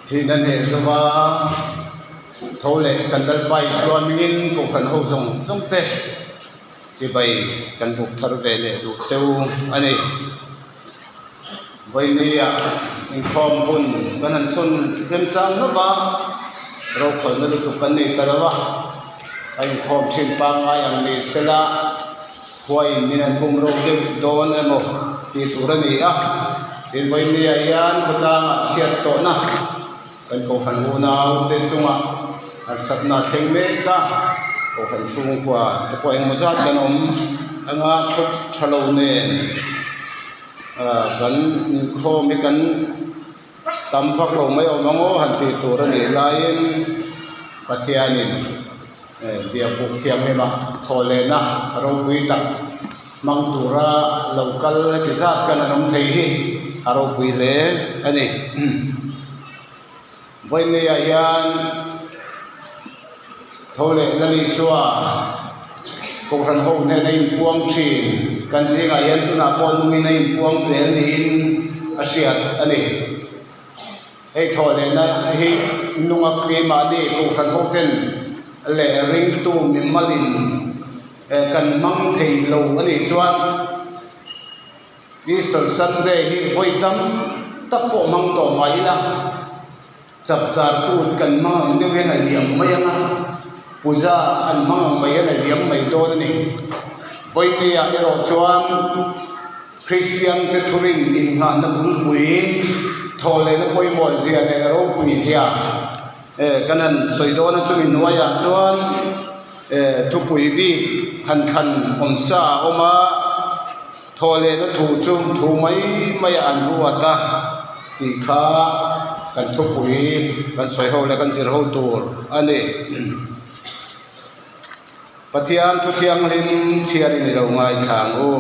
Thihna hneh zova tho leh kan Lalpa Isua hmingin Kohhran ho zawng zawng te chibai kan buk thar ve leh duh cheu a ni. Vawinia inkhawm hun kan han sawn remchang hlauh a, rokhawlna lutuk kan nei ta lo a, a inkhawm thin pangngai ang ni sela khuain min han bum ro deuh dawn emaw tih tur a ni a, tin vawinia hian khawtlangah chhiat tawhna kan kohhran unau te chungah harsatna a thleng mek a, kohhran chhungkua te pawh engemaw zat kan awm anga khaw tha lo nen. Ah kan inkhawm hi kan tam vak lo mai awm ang aw han tih tur a nih laiin Pathianin eh biakbuk thianghlim a thawh lehna ropui tak hmang tura lo kal heti zat kan an awm thei hi a ropui hle a ni. Vawiineiah hian tho leh Lalisua Kohhran ho hnena inpuang thin kan zingah hian tunah pawh nungin a inpuang zel niin a hriat a ni. Hei thaw lehna hi nunga keimahni Kohhran ho ten leh ringtu mimalin kan hmang thei lo a nih chuan Easter Sunday hi vawi tam tak pawh hmang tawh mah ila, chapchar tut kan hmang ang deuh hian a liam mai ang a, puja an hmang ang mai hian a liam mai dawn a ni. Vawitea erawh chuan Kristian te thurin innghahna bulpui, thawhlehna pawimawh zia leh ropui zia kan han sawi dawn a, chumi hnuaiah chuan thupui bik han thlan awmsa a awm a. Thawhlehna thu chu thu mai mai ah an ruat a tih kha kan thupui kan sawi ho leh kan zir ho tur a ni. Pathian thu thianghlim chhiarin i lo ngaithla ang u.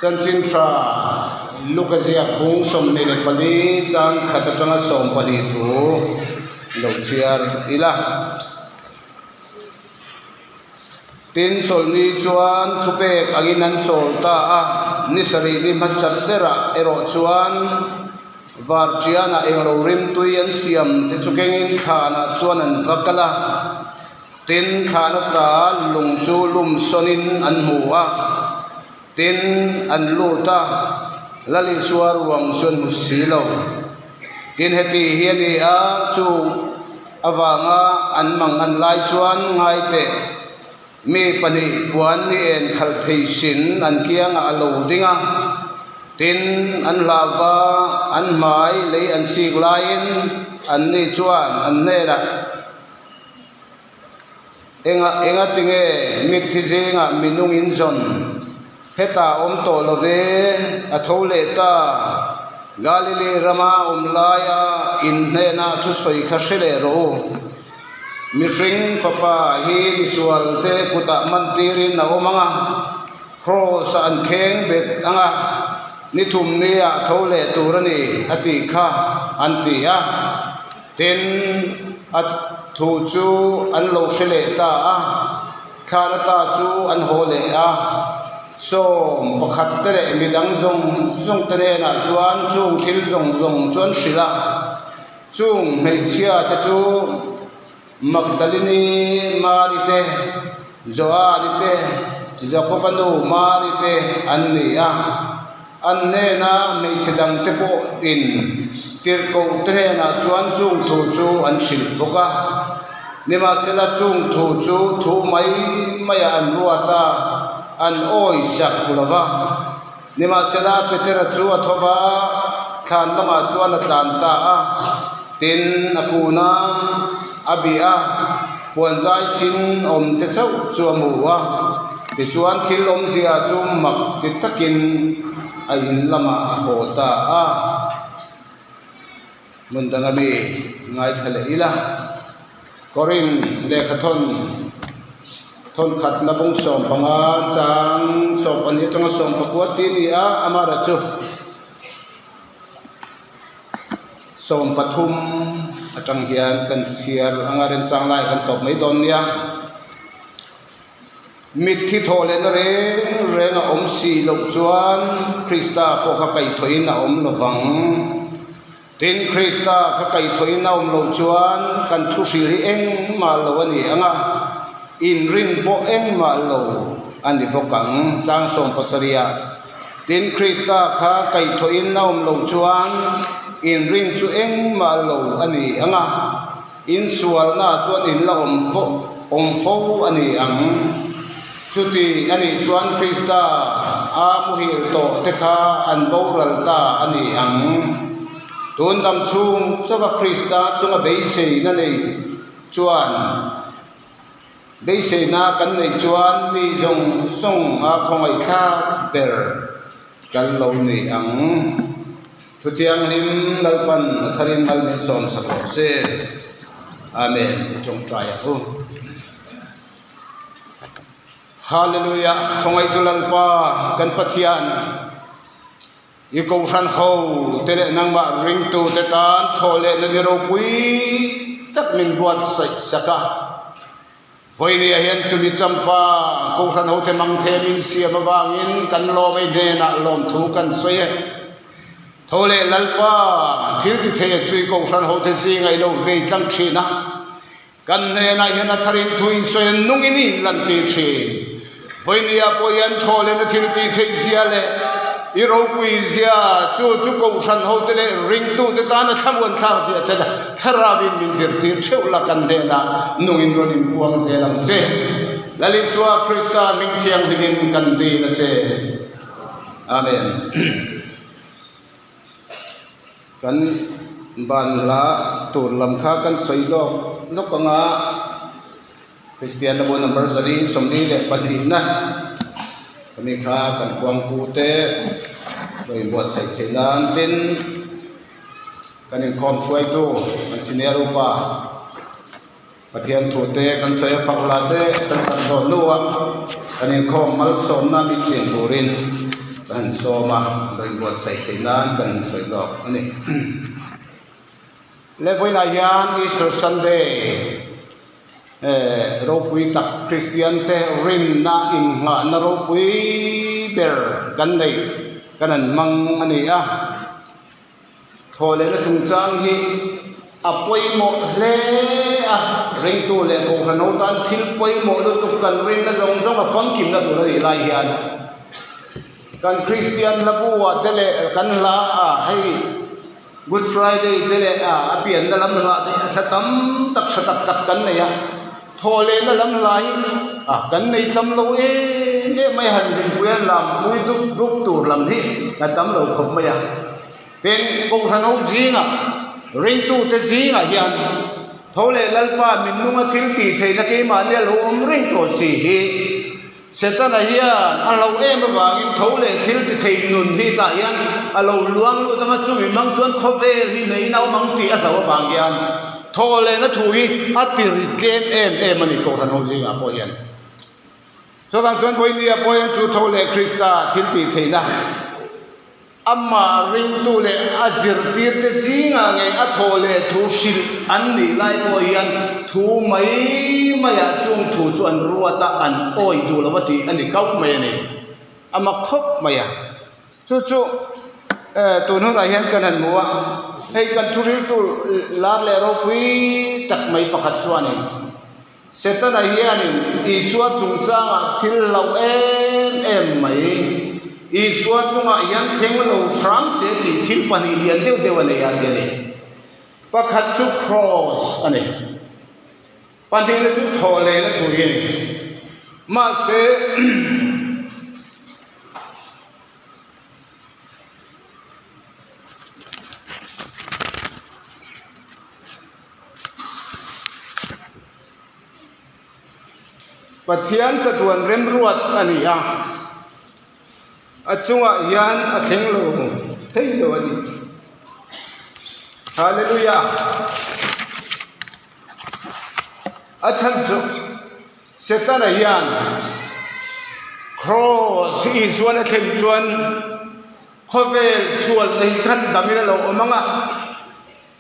Chanchin tha Luka ziak bung 24 chang khat atanga 12 thu lo chhiar ila. Tin, chawlhni chuan thupek angin an chawl ta a, ni sarih ni hmasat berah erawh chuan varṭianah englo rimtui an siam te chu kengin thlanah chuan an va kal a. Tin, thlan ata lung chu lum sawnin an hmu a, tin, an lut a, Lal Isua ruang chu an hmu si lo. Tin, heti hi a ni a, chu avanga an mang an lai chuan ngai teh. Mi pahnih puan ni en khalh thei sin an kiangah a lo ding a, tin, an hlauva an hmai lei an sik laiin anni chuan an hnenah, Enga enga tinge mitthi zingah mi nungin zawn hetah awm tawh lo ve, a tho leh ta. Galili rama awm laia in hnenah thusawi kha hre leh rawh u. Mihring fapa hi misual te kutah man tirin a awm ang a, kraws ah an kheng bet ang a, ni thum nia tho leh tur a ni a tih kha an ti a. Tin, a thu chu an lo hre leh ta a, thlan ata chu an haw leh a. Sawm pakhat te leh midang zawng zawng te hnenah chuan chung thil zawng zawng chu an hrilh a. Chung hmeichhia te chu Magdalini Mari te, Joani te, Jakoba nu Mari te an ni a. An hnena hmeichhe dangte pawhin tirhkohte hnenah chuan chung thu chu an hrilh bawk a. Nimahsela chung thu chu thu mai maiah an ruat a, an awi sak lo va. Nimahsela Petera chu a tho va, thlan lamah chuan a tlan ta a, tin a kun a, a bih a, puanzai sin awmte chauh chu a hmu a. Tichuan thil awmzia chu mak ti takin a in lamah a haw ta a. Hmun danga mi ngaithla leh ila, Korin lehkha thawn thawn khatna bung 15 chang 12 atanga 19 tih a ni a, amaherawhchu chu 13 atang hian kan chhiar anga remchang lai kan tawp mai dawn nia. Mitthi thawh lehna reng reng a awm si loh chuan Krista pawh kha kaihthawhin a awm lo vang. Tin, Krista kha kaihthawhin a awm loh chuan kan thu hril hi engmah lo a ni ang a, inrin pawh engmah lo a ni bawk ang. Tlang 70ah, Tin, Krista kha kaihthawhin a awm loh chuan inrin chu engmah lo a ni ang a, insualnaah chuan in la awm fo awm fo a ni ang. Chuti a nih chuan Krista a muhil tawh te kha an boral ta a ni ang. Tun dam chhung chauha Krista chunga beiseina nei chuan beiseina kan neih chuan mi zawng zawng a khawngaihthlak ber kan lo ni ang. Thutianghlim Lalpan a tharin mal min sawmsak rawh se. Amen. I tawngtai ang u. Hallelujah Khawngaihtu Lalpa kan Pathian i kohhran ho te leh nangmah ringtu te tan thawh leh na ni ropui tak min buatsaih sak a. Vawinia hian chumi champa kohhran ho te mang them in siam avangin kan lawm ei hnenah lawmthu kan sawi e. Tho leh Lalpa thil ti thei a chui kohhran ho te zingah i lo vei tlang thin a. Kan hnenah hian a tharin thu in sawi a nungin i inlantir thin. Vawinia pawh hian thawhlena thil tih theih zia leh i ropui zia chu chu kohhran hote leh ringtute tana thlamuan thlak zia te thlarauin min zirtir theuh la kan hnenah nungin rawn inpuang zel ang che. Lal Isua Krista hming thianghlimin kan rin a che. Amen. Kan ban hla tur lam kha kan sawi lawk lawk ang a, Kristian na bu number 442 na kami kha kan kuangpu te lo inbuatsaih theih nan tin kan inkhawm hruaitu kan senior upa Pathian thu te kan sawi a fak la te kan sak zawh hnuah kan inkhawm malsawmna min chin turin ka han sawm a, lo inbuatsaih theih nan kan han sawi lawk a ni. Le vawiinah hian Easter Sunday eh ropui tak Kristian te rinna innghahna ropui ber kan neih kan han hmang a ni a. Thawhlehna chungchang hi a pawimawh hle a, ringtu leh kohhran ho tan thil pawimawh lutuk kan rinna zawng zawng a famkimna tur a nih lai hian kan Kristian hla bu-ah te leh kan hla ah hei Good Friday te leh a pianna lam hla te hla tam tak tha tak tak kan nei a, thawhlehna lam hla hi a kan nei tam lo em em mai a, han rinpui a lampui dup dup tur lam hi a tam lo khawp mai a. Tin, Kohhran ho zingah, ringtute zingah hian tho leh Lalpa minlunga thil tih theihna keimahni a lo awm reng tawh si hi Setana hian a hlauh em avangin tho leh thil ti thei nun hi tah hian a lo luang lut anga chumi mang chuan khawvel hi nei nau mang tih a hlauh avang hian tho lehna thu hi a ti ri tlem em em a ni Kohhran ho zingah pawh hian. Chuvang chuan Vawinia pawh hian chu tho leh Krista thil tih theihna Amah ringtu leh a zirtirte zingah ngei a thawh leh thu hrilh an nih lai pawh hian thu mai maiah chung thu chu an ruat a, an awi duh lo a tih a ni kauh mai a ni. A mak khawp mai a. Chu chu tun hunah hian kan han hmu a, hei kan thu riltu lar leh ropui tak mai pakhat chuanin Setana hianin Isua chungchangah thil hlauh em em mai. Isua chungah hian thleng lo hram se tih thil pahnih lian deuh deuh a nei a ti a ni. Pakhat chu Kraws a ni. Pahnihna chu thawhlehna thu hi a ni. Mahse. Pathian chatuan remruat a ni a, a chungah hian a thleng lo thei lo a ni. Hallelujah! A chhan chu Setana hian Kraws Isuan a thlen chuan khawvel sualna hi chhandamin a lo awm ang a.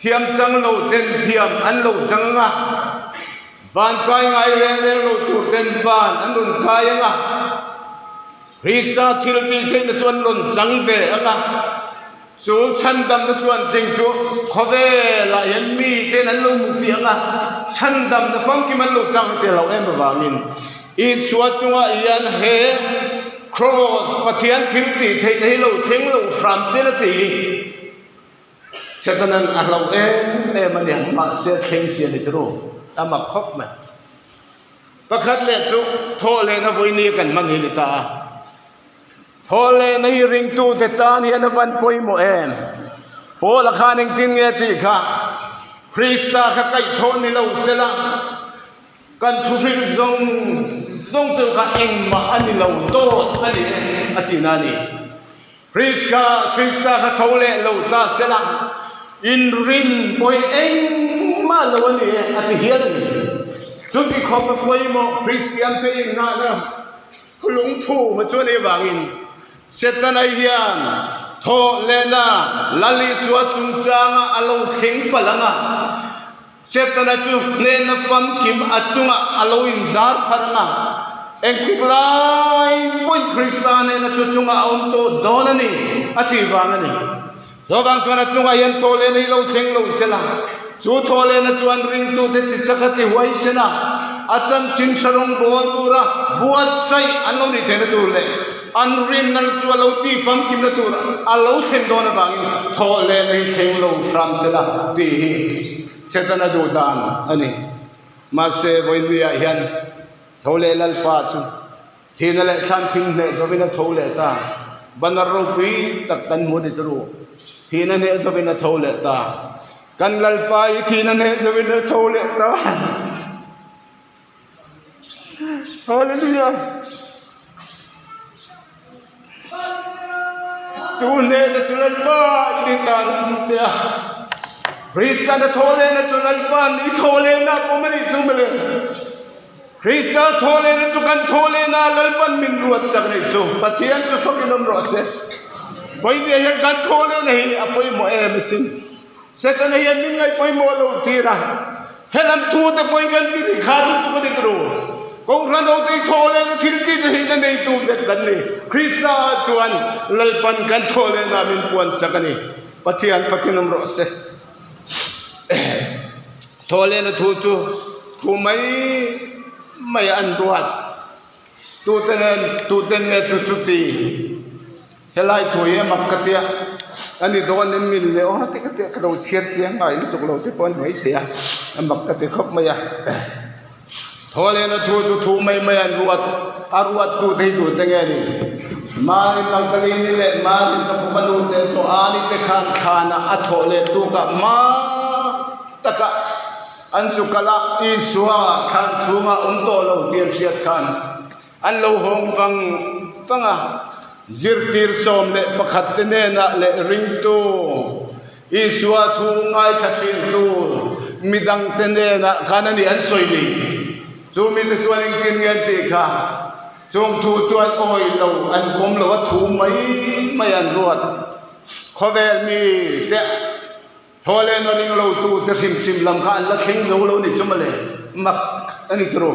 Thiam chang lo ten thiam an lo chang ang a, van kai ngai reng reng lo tur ten van an rawn kai ang a, Krista thil tih theihna chu an rawn chang ve ang a. Chu chhandamna tluantling chu khawvelah hian miten an lo hmu fiah ang a, chhandamna famkim an lo chang tel lo em avangin Isua chungah hian he Kraws Pathian thil tih theihna hi lo thleng lo hram se la ti hi Setanan a hlauh em em a ni, mahse thleng si a ni turu, a mak khawp mai. Pakhat leh chu thawhlehna vawinia kan hman hi a ni ta a. Thawhlehna hi ringtute tan hian a van pawimawh em? Paula khan engtin nge tih kha Krista kha kaihthawh ni lo sela, kan thuhrilh zawng zawng chu kha engmah a ni lo dawt a ni e a ti na a ni. Krista Krista kha tho leh lo ta sela, inrin pawi engmah lo a ni e a ti hial a ni. Chuti khawp a pawimawh Kristian te innghahna. Lungphu ma chuan ei vangin Setana hian thawh lehna Lal Isua chungchanga a lo thleng palh ang a, Setana chu hnehna famkim a chungah a lo inzar pharh ang a, engtik lai pawhin Krista hnehna chu chungah a awm tawh dawn a ni a tih vang a ni. Chuvang chuan a chungah hian thawh lehna hi lo thleng lo sela, chu thawh lehna chuan ringtute tichak a ti huaisen a, a chanchin hra rawngbâwl tura buatsaih an lo nih theihna tur leh an rinna chu a lo tihfamkimna tur a lo thlen dawn avangin thawh lehna hi thleng lo hram sela tih hi Setana duh dan a ni. Mahse, vawinuiah hian tho leh Lalpa chu. Thihna leh thlan thim hneh zawin a tho leh ta. Banner ropui tak kan hmu ni turu. Thihna hneh zawin a tho leh ta. Kan Lalpa hi thihna hneh zawin a tho leh ta. Hallelujah. Chu hnehna chu Lalpa i ni ta te a. Krista na tho lehna chu Lalpa ni tho lehna pawm a nih chu mawle. Krista thawhlehna chu kan thawhlehna Lalpan min ruat sak rih chu Pathian chu fak in awm rawh se. Vawinia hian kan thawhlehna hi a pawimawh em asin. Setana hian min ngaih pawimawh loh tir a, helam thu te pawhin kan ti rih kha lutuk a ni turu. Kohhran ho te hi thawhlehna thil tih te hi na neitu vek kan ni. Krista ah chuan Lalpan kan thawhlehna min puan sak a ni. Pathian fak in awm rawh se. Thawhlehna thu chu thu mai mai an ruat. Tute nen tute nge chu chuti helai thu hi a mak ka tia a ni dawn em min le aw ti ka tia ka lo chhiar chiang ngai lutuk lo te pawh a ni maithei a a mak ka ti khawp mai a. Thawhlehna thu chu thu mai mai an ruat a ruat tute hi tute nge ni Mari Magdalene leh Mari Jakoba nu te chu Ani te khan thlanah a thawh leh tukah hma taka an chu kal a, Isua thlan chhungah awm tawh lo tih an hriat khan an lo hawng vang vang a, zirtir 11 te hnenah leh ringtu Isua thu ngaithla thintu midangte hnenah khan a ni an sawi ni. Chu mite chuan engtin nge an tih kha? Chung thu chuan awi lo an pawm lo a, thu mai mai an ruat. Khawvel mite thawhlen a ring lo tute hrim hrim lam kha an la thleng zo lo ni chu mawle, mak a ni turu.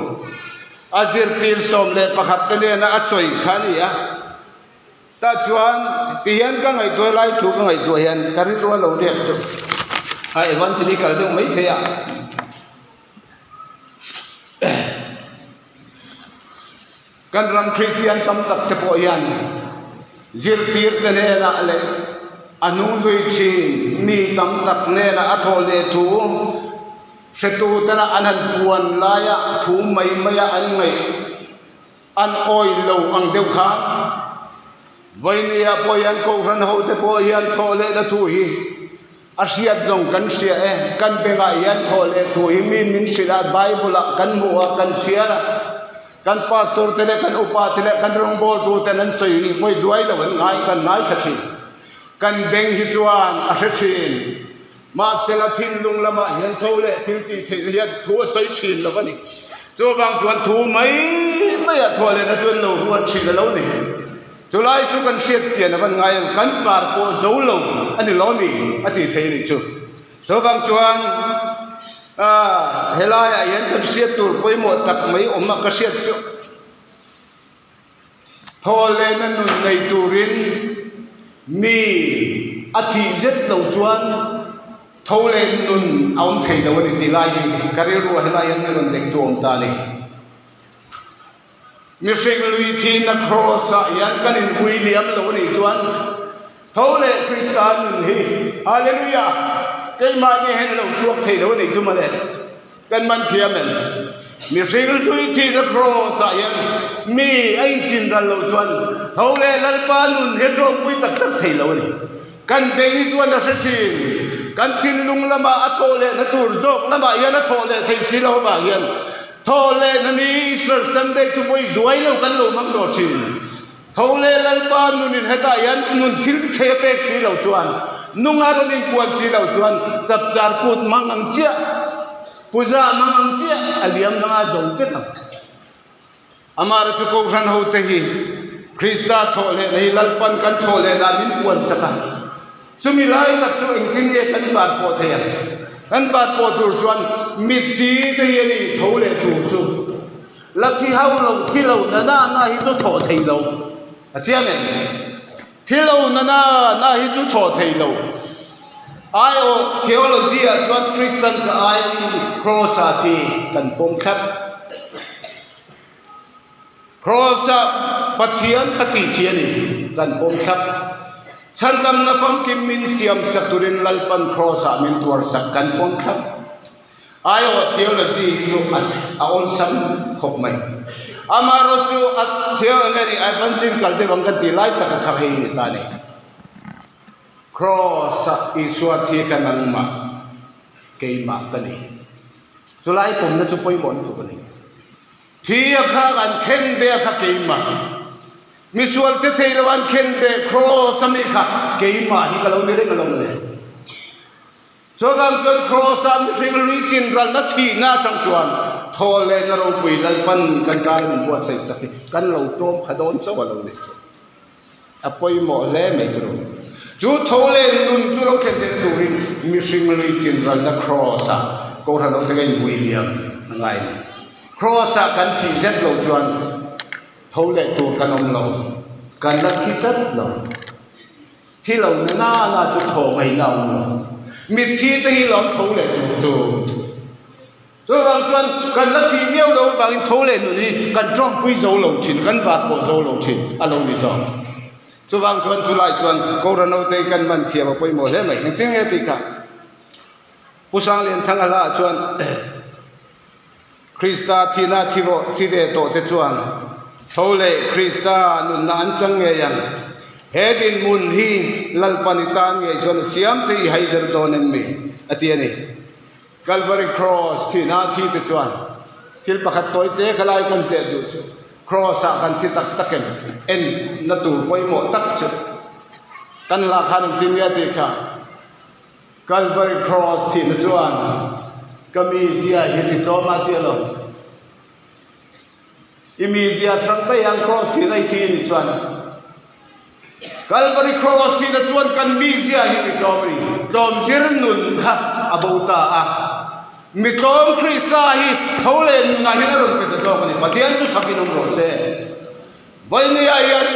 A zirtir 11 te nena a sawi kha a ni a. Tah chuan ti hian ka ngaihtuah lai thu ka ngaihtuah hian ka rilru a lo riak chu a evangelical deuh mai thei a. Kan ram Kristian tam tak te pawh hian zirtir te hnenah leh a hnung zui thin mi tam tak hnenah a thawh leh thu hretu tena an han puan laia thu mai maia an ngaih An awih lo ang deuh kha. Vawinia pawh hian Kohhran hote pawh hian thawh lehna thu hi a hriat zawng kan hria e. Kan bengah hian thawh leh thu hi mi min hrilh a, Bible-ah kan hmuh a, kan chhiar a. Kan pastor te leh kan upa te leh kan rawngbawltu ten an sawi hi vawi duai lo an ngai, kan ngaithla thin. Kan beng hi chuan a hre thin. Mahsela thinlung lamah hian tho leh thil tih theihna hian thu a sawi thin lo a ni. Chuvang chuan thu mai maiah thawh lehna chu an lo ruat thin a lo ni. Chulai chu kan hriat chian a van ngai ang, kan kar pawh zo lo a ni lo mi a tih theih a nih chu. Chuvang chuan helaiah hian kan hriat tur pawimawh tak mai awm a ka hriat chu. Thawhlehna nun nei turin mi. A thih zet lo chuan tho leh nun a awm thei lo a ni tih lai hi ka rilru ah helai hian min rawn dek tu awm ta a ni. Mihring lui thihna Kraws ah hian kan inpui liam lo a nih chuan tho leh Krista nun hi Hallelujah! Keimahni hian a lo chhuak thei lo a nih chu mawle. Kan man thiam em? Mihring hlui thihna Kraws ah hian mi a inchin ral loh chuan tho leh Lalpa nun hi ṭawngpui tak tak thei lo a ni. Kan beng hi chuan a hre thin. Kan thinlung lamah a thawh lehna tur zawk lamah hian a thawh leh thei si lo avang hian thawh lehna ni Easter Sunday chu vawi duai lo kan lo hmang tawh thin. Tho leh Lalpa nunin hetah hian nun thil thei a pek si lo chuan, nunga rawn inpuan si lo chuan chapchar kut mang ang chiah, puja mang ang chiah a liam hmanga zo vek ang. Amah chu Kohhran hote hi Krista thawh lehna hi Lalpan kan thawh lehna min puan sak a. Chumi lai tak chu engtin nge kan bat pawh thei ang? Kan bat pawh tur chuan mitthi te hi a ni tho leh tur chu. La thi hauh lo, thi lo na na na hi chu thawh thei lo. A chiang em? Thi lo na na na hi chu thawh thei lo. Aiawh theology ah chuan Christian ka aiin Cross ah thi kan pawm thlap. Cross ah Pathian kha tih thi a ni, kan pawm thlap. Chhandamna famkim min siam sak turin Lalpan Cross ah min tuar sak kan pawm thlap. Aiawh theology hi chu a awlsam khawp mai. Amaherawh chu a theology a evangelism kal deuh ang kan tih lai tak a kha hei ni ta a ni. Cross ah Isua thi ka nangmah, keimah ka ni. Chulai pawmna chu pawimawh lutuk a ni. Thi a kha an khen be a kha keimah. Misual che thei lo an khen be cross a mi kha keimah hi ka lo ni reng alawm le. Chuvang chuan Kraws-a mihring lui chin ralna thihna atang chuan thaw lehna ropui Lalpan kan tan min buatsaih chak hi kan lo tawm pha dawn chauh a lo ni chu. A pawimawh hle mai chu. Chu tho leh nun chu lo thlen theih turin mihring lui chin ralna Kraws-a Kohhran ho te ka inbui liam a ngai a ni. Kraws-a kan thih zet loh chuan tho leh tur kan awm lo, kan la thi tlat lo. Thi lo na na na chu thaw ngaihna a awm lo. Mitthi te hi lo an tho leh tur chu. Chuvang chuan kan la thih viau lo avangin tho leh nun hi kan tawngpui zo lo thin, kan vat pawh zo lo thin a lo ni zawk. Chuvang chuan chulai chuan Kohhran hote hi kan man thiam a pawimawh hle mai. Engtin nge tih kha? Pu Sanglianthanga hla ah chuan Krista thihna thi rawh thi ve tawh te chuan tho leh Krista nunna an chang ngei ang. He dinhmun hi Lalpan i tan ngei chuan a siam che i haider dawn em mi? a ti a ni. Calvary Cross thihna thi te chuan thil pakhat tawi te kha lai kan zeh duh chu Cross ah kan thi tak tak em? En na tur pawimawh tak chu kan hla khan engtin nge a tih kha? Calvary Cross thihna chuan ka mizia hi mi tlawm a ti a lo. I mizia hrang daih ang Cross thihna i thi a nih chuan Calvary Cross thihna chuan kan mizia hi mi tlawm a ni. Tlawmzir nun kha a bo ta a. Mi tlawm Krista hi tho leh nunah hian a rawn pe ta zawk a ni. Pathian chu thakin awm rawh se. Vawimia hian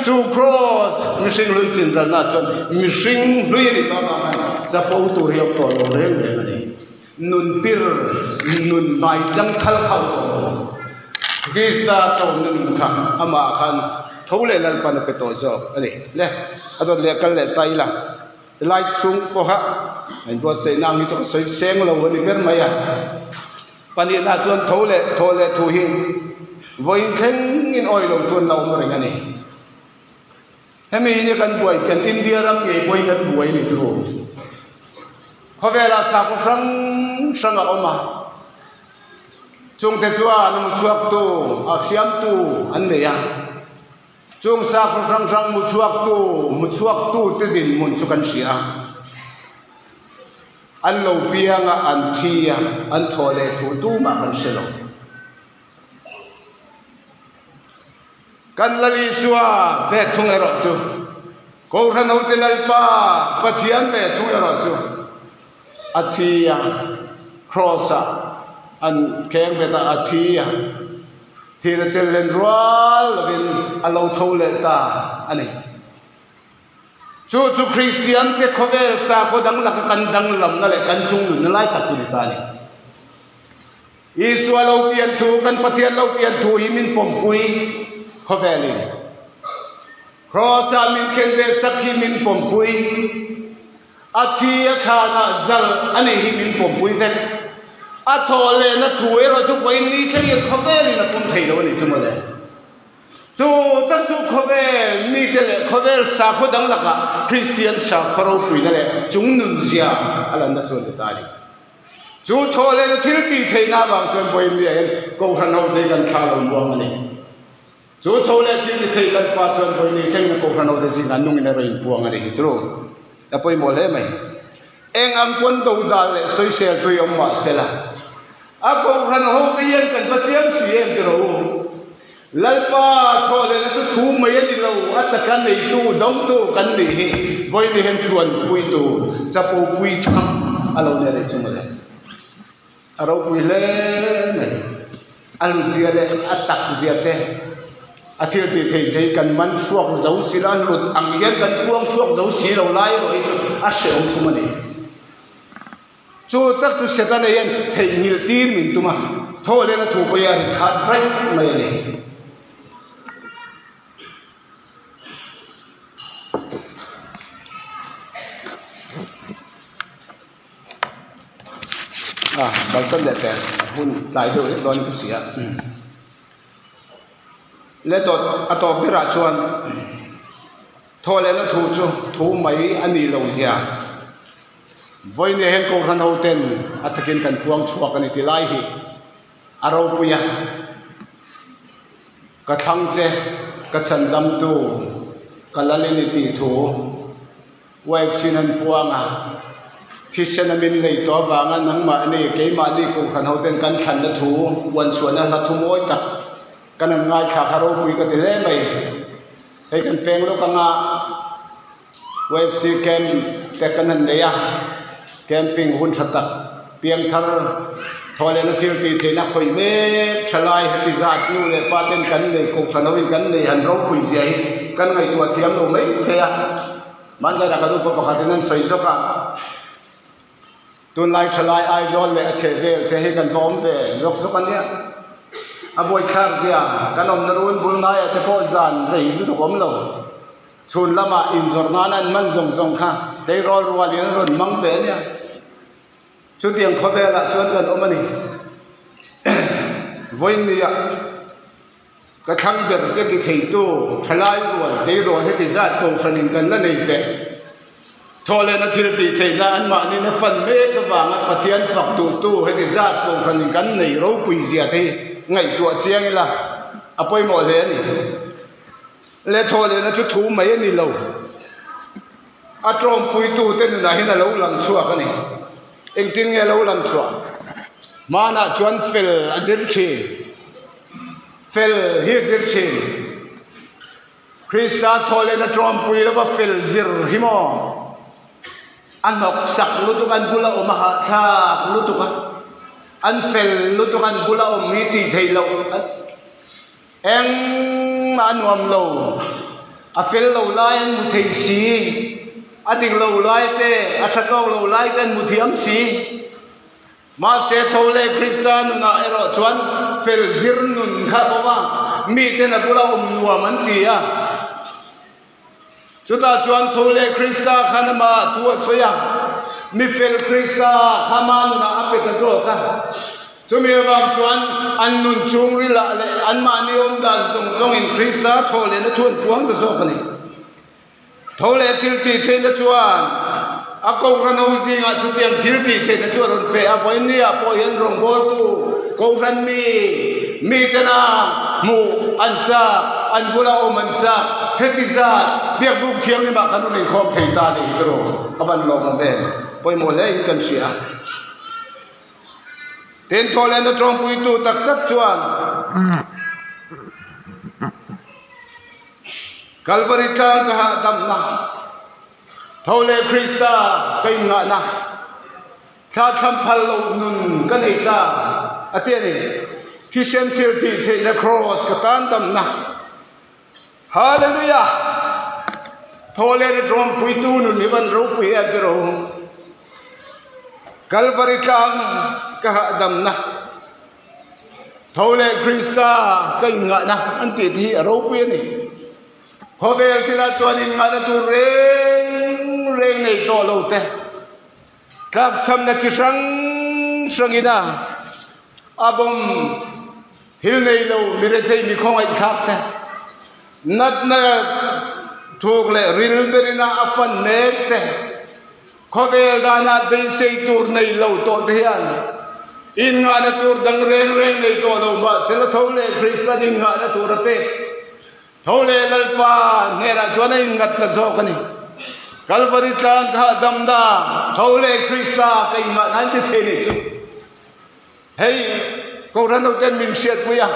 chu Kraws mihring hlui chinralna chuan mihring hlui a nih tawh avang khan chapo tur hi a awm tawh lo reng reng a ni. Nun pir, nun vai chang thal kha a awm tawh lo. Krista tlawmna nun kha amah khan tho leh Lalpan a pe tawh zawk a ni. Le, a dawt leh kal leh ta ila, helai chhung pawha an buatsaihna ang hi chu ka sawi seng lo a ni ber mai a. Pahnihna chuan tho leh thaw leh thu hi vawiin thlengin awi lo chu an la awm reng a ni. Hemi hi nia kan buai kan India ram ngei pawhin kan buai a ni turu. Khawvelah sakhaw hrang hrang a awm a, chungte chuan a mu chhuaktu, a siamtu an nei a. Chung sakhaw hrang hrang mu chhuaktu, mu chhuaktute dinhmun chu kan hria a. An lo piang a, an thi a, an thawh leh thu tumah kan hre lo. Kan Lal Isua ve thung erawh chu, Kohhran hote Lalpa Pathian ve thung erawh chu a thi a, Kraws-ah an kheng bet a, a thi a, thihna chelhlen rual lovin a lo tho leh ta a ni. Chu chu Kristiante khawvel sakhaw dang laka kan danglamna leh kan chungnunna lai tak chu ni ta a ni. Isua lo pian thu, kan Pathian lo pian thu hi min pawmpui khawvelin. Kraws-ah min khen ve sak hi min pawmpui. A thi a thlanah zal a nih hi min pawmpui vek. A thawh lehna thu erawh chu vawiin ni thlengin khawvelin a pawm thei lo a nih chu mawle. Chu tak chu khawvel mite leh khawvel sakhaw dang lakah Kristian sakhaw ropuina leh chungnunzia a lanna chu a ni ta a ni. Chu thawh lehna thil tih theihna avang chuan vawiin ni ah hian Kohhran hote kan thlah lo muang a ni. Chu tho leh thil ti thei kan pa chuan vawi ni thlengin Kohhran hote zingah nungin a rawn inpuang a ni hi turu. A pawimawh hle mai. Eng ang pawn do dal leh sawisel tui awm mah sela, a Kohhran hote hian kan va chiang si em ti rawh u. Lalpa thawh lehna chu thu mai a ni lo, a taka neitu, dotu kan nih hi vawi ni hian chuanpuitu chapo pui tham a lo ni a nih chu mawle. A ropui hle mai. A hlutzia leh a takzia te, a thil tih theih zia hi kan man chhuak zo si lo, a hlut ang hian kan puang chhuak zo si lo lai erawh hi chu a hrehawm thum a ni. Chu tak chu Setana hian theihnghilh tir min tum a, thaw lehna thu pawh hi a ri khat raih mai a ni. A kalsan leh teh hun tlai deuh hlek dawn in ka hria le tawh a tawp berah chuan thaw lehna thu chu thu mai a nih loh zia vawiin hian kohhran ho ten a takin kan puang chhuak a ni ti lai hi a ropui a ka thlang che ka chhandam tu ka lal i ni tih thu. Uaipsin an puang a, thisen a min lei tawh avanga nangmahni, keimahni Kohhran hoten kan thlanna thu uan chhuahna hla thu mawi tak kan han ngaithla kha ropui ka ti hle mai. Hei kan peng lawk anga UFC camp te kan han nei a, camping hun tha tak piangthar thawhlehna thil tih theihna khawih mek thalai heti zat nu leh pa ten kan nei Kohhran hoin kan nei han ropui zia hi kan ngaihtuah thiam lo mai thei a. Mandara kan upa pakhatin an sawi zawk a, tunlai thalai Aizawl leh a chheh vel te hi kan va awm ve zawk zawk a nia. A buaithlak zia kan awmna run bul ngaiah te pawh zan rei lutuk awm lo. Chhun lamah inzawrh nana an man zawng zawng kha tleirawl rualin an rawn hmang ve a nia. Chutiang khawvelah chuan kan awm a ni. Vawiinniah. Ka thlang ber che ti theitu thalai rual tleirawl heti zat kohhranin kan la nei teh. Thawhlehna thil tih theihna anmahnin a fan mek avanga Pathian fak duhtu heti zat kohhranin kan nei ropui zia te hi ngaihtuah chiang ila a pawimawh hle a ni. Le thawhlehna chu thu mai a ni lo. A tawmpuitute nunah hian a lo lang chhuak a ni. Engtin nge a lo lang chhuah? Hmanah chuan fel a zir thin. Fel hi a zir thin. Krista thawhlehna tawmpui lova fel zir hi maw? A hnawk sak lutuk an bula awm a hahthlak lutuk a, an fel lutuk an bula awm hi tih theih loh. Engmah a nuam lo, a fel lo lai an hmu thei si, a dik lo lai te, a tha tawk lo lai te an hmu thiam si. Mahse tho leh Krista nunah erawh chuan fel zir nun kha a bo a, miten a bula awm nuam an ti a. Chutah chuan tho leh Krista khan amah thu a sawi a, mi fel Krista kha ama nunah a pe ta zawk a. Chumi avang chuan an nun chhungrilah leh anmahni awm dan zawng zawngin Krista thaw lehna thu an puang ta zawk a ni. Tho leh thil tih theihna chuan a Kohhran ho zingah chutiang thil tih theihna chu a rawn pe a, vawiinniah pawh hian rawngbawltu Kohhran mi mitena hmuh an chak, an bula awm an chak, heti zat biakbuk thianghlimah kan rawn inkhawm thei ta nih hi ka rawh a van lawmawm em, pawimawh hle in kan hria. Tin, thawhlehna tawngpuitu tak tak chuan Kalvari tlang ka hahdamna, tho leh Krista ka inngahna, Thla thlam phal lo nun ka nei ta a ti a ni. Thisen thil tih theihna Kraws ka tan damna. Hallelujah! Thawhlehna tlawmpuitu nun hi van ropui em ti rawh u. Kalvari tlang ka hahdamna, tho leh Krista ka inngahna an tih te hi a ropui a ni. Khawvel thilah chuan inngahna tur reng reng nei tawh lo te, tlakchhamna chi hrang hrangin a a bawm thil nei lo mi rethei mi khawngaihthlak te, natna thuk leh ril berina a fan mek te, Khawvel danah beisei tur nei lo tawh te hian innghahna tur dang reng reng nei tawh lo mahse la tho leh Kristan innghahna tur a pek. Tho leh Lalpa hnenah chuan a inngatna zawk a ni. Kalvari tlang kha damna tho leh Krista ka innghahna an ti thei ni chu. Hei Kohhran hoten min hriatpui a,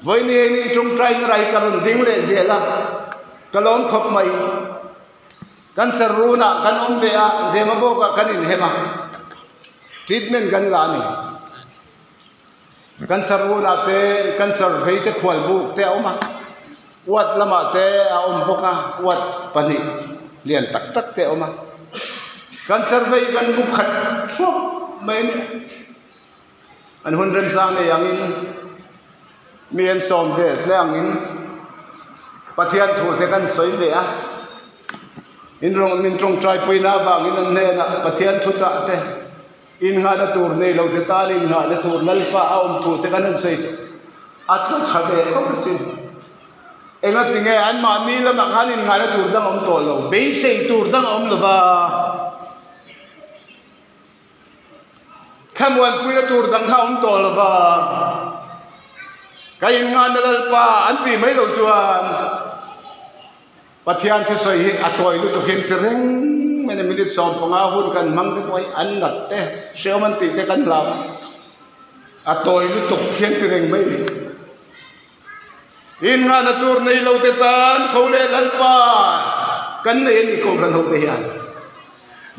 vawiin hian tawngtai na rai ka rawn ding leh zel a, ka lawm khawp mai. Cancer runah kan awm ve a, Zemabawkah kan inhem a, treatment kan la a ni. Cancer runah te cancer vei te khual buk te a awm a, ward lamah te a awm bawk a, ward pahnih lian tak tak te a awm a. Cancer vei kan buk khat thuap mai a ni. An hun remchang nei angin mi an sawm ve hle angin Pathian thu te kan sawi ve a, in rawn min tawngtai puina avangin an hnenah Pathian thu chah te innghahna tur nei lo te tan innghahna tur Lalpa a awm thu te kan han sawi chu a tlu tha ve khawp asin. Engatinge anmahni lamah khan innghahna tur dang a awm tawh lo, beisei tur dang a awm lo va. Thlamuanpuina tur dang kha awm tawh lova, ka innghahna Lalpa an tih mai loh chuan Pathian thusawi hi a tawi lutuk hian ti reng mai a, minute 15 hun kan hmang te pawh hi an nat te, hrehawm an tih te kan hlau a, a tawi lutuk hian ti reng mai a ni. Innghahna tur nei lo te tan tho leh Lalpa kan nei a ni Kohhran ho te hian.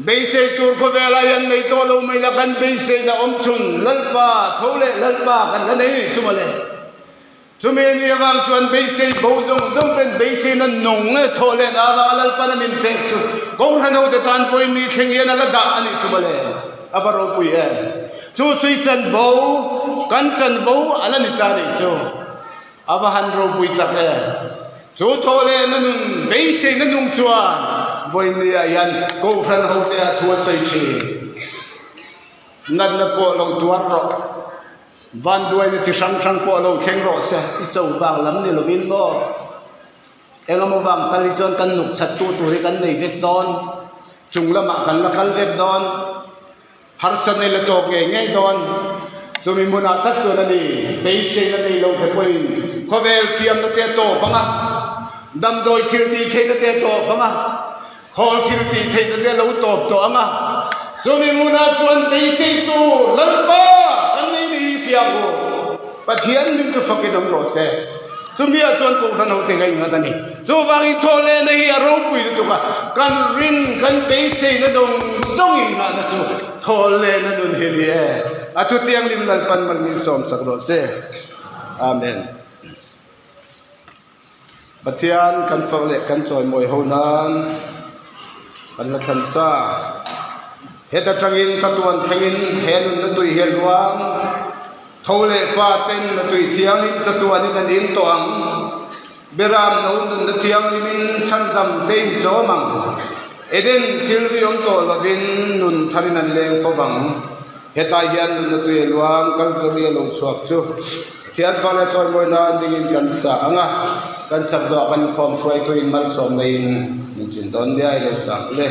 Beisei tur khawvelah hian nei tawh lo mai la kan beiseina awm chhun Lalpa tho leh Lalpa kan la nei rih chu mawle. Chumi ni avang chuan beisei bo zawng zawng ten beiseina nung e tho leh na avanga Lalpan a min pek chu Kohhran ho te tan pawhin mi thleng hian a la dah a nih chu mawle. A va ropui em. Chu sui chanvo kan chanvo a la ni ta nih chu. A va han ropui tak e! Chu thaw leh na nun beiseina nung chuan vawinia hian Kohhran hote ah thu a sawi thin. Natna pawh lo tuar rawh, vanduaina chi hrang hrang pawh lo thleng rawh se, i cho vang lam ni lovin maw? Engemaw vang kal hi chuan kan nuk chat tu tur hi kan nei vek dawn, chung lamah kan la kal vek dawn. Harsa nei la tawk ngei ngei dawn. Chumi hmunah tak chuan a ni, beiseina nei lo te pawhin khawvel thiamna te a tawp ang a, damdawi thil tih theihna te a tawp ang a, khawl thil tih theihna te a lo tawp tawh ang a, chumi hmunah chuan beisei tur Lalpa kan nei ni hi hria ang u. Pathian hming chu fakin awm rawh se. Chumi-ah chuan Kohhran hote ngaih ngat a ni. Chuvangin thawhlehna hi a ropui lutuk a, kan rin, kan beiseina zawng zawng inngahna chu thawhlehna nun hi a ni e. A thutianghlim Lalpan mal min sawmsak rawh se. Amen. Pathian kan fak leh kan chawimawi ho nan kan la thlan sa. Heta tangin chatuan thlengin he nunna tui hi a luang. Tho leh fa ten na tui thianghlim chatuanin an in tawh ang. Beram no nunna thianghlimin chhandam te in chawm ang. Eden thil ri awm tawh lovin nun tharin an leng fo vang. Hetah hian nunna tui a luang, Kalvari a lo chhuak chu Pathian fa leh chawimawi nan dingin kan sa ang a, kan sak zawh kan inkhawm hruaituin malsawm neiin min chin dawn nia i lo sa ang le.